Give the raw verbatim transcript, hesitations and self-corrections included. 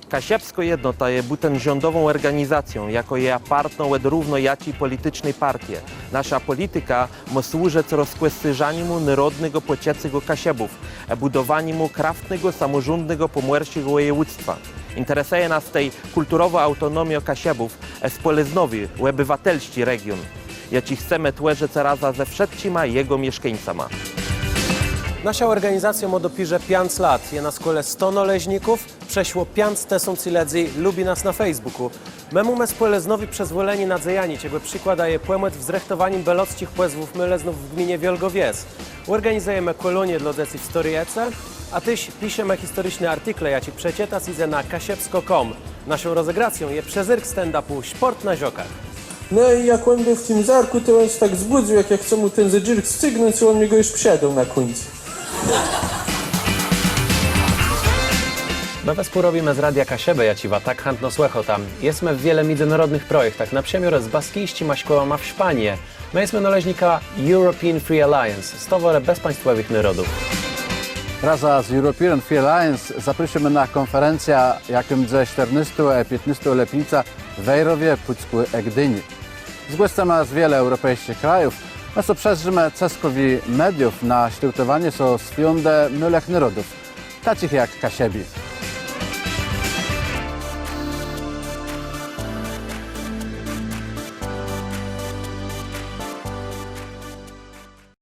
Kaszëbskô Jednota je bùtenrządową òrganizacją, jakô je apartną òd równo jaczi pòliticzny partie. Naszô pòlitika mô służëc rozkòscérzaniémù nôrodnégò pòczëcégò Kaszëbów, ë bùdowaniémù kraftnégò, samòrządnégò pòmòrsczégò wòjewództwa. Jinteresëje nas tej kùlturowô aùtonomiô Kaszëbów, ë spòlëznowi, òbëwatelsczi region, jaczi chcemë twòrzëc razã ze wszëtczima jegò mieszkańcama. Naszô òrganizacjô mô dopiérze piãc lat, je nas kòle sto nôleżników, przeszło piãc tësący lëdzy lubi nas na Facebookù. Më mómë spòlëznowi przëzwòlenié na dzejanié, czegò przikłôd daje pòmòc w zrëchtowanim bëlôcczich pòzwów môlëznów w gminie Wiôlgô Wies. Òrganizëjemë kòlonie dlô dzecy w Stôri Hëce, a téż piszemë historiczné artikle, jaczé przeczëtac jidze na kaszëbskò kropka com. Naszą rozegracją je przezérk stand-upu Szpòrt na Zokach. No i jak òn béł w tim zôrkù, to òn sã tak zbùdzył, jak jô chcã mù ten zédżérk scygnąc, i òn mie gò ju przedôł na kùńc. Më wespół robimë z Radia Kaszëbë, jaczé wa tak chãtno słëchôta. Jesmë w wiele midzënôrodnëch projektach, na przëmiôr z baskijsczima szkòłama w Szpanie. Më jesmë nôleżnikã European Free Alliance, Stowarëznë Bezpaństwòwëch Nôrodów. Razã z European Free Alliance zaprôszómë na kònferencjã, jakô mdze sztërnôstégò ë piãtnôstégò lëpińca w Wejrowie, Pùckù ë Gdini. Z gòscama z wiele eùropejsczich krajów, më so przezdrzimë cëskòwi mediów na sztôłtowanié so swiądë môłëch nôrodów, taczich jak Kaszëbi.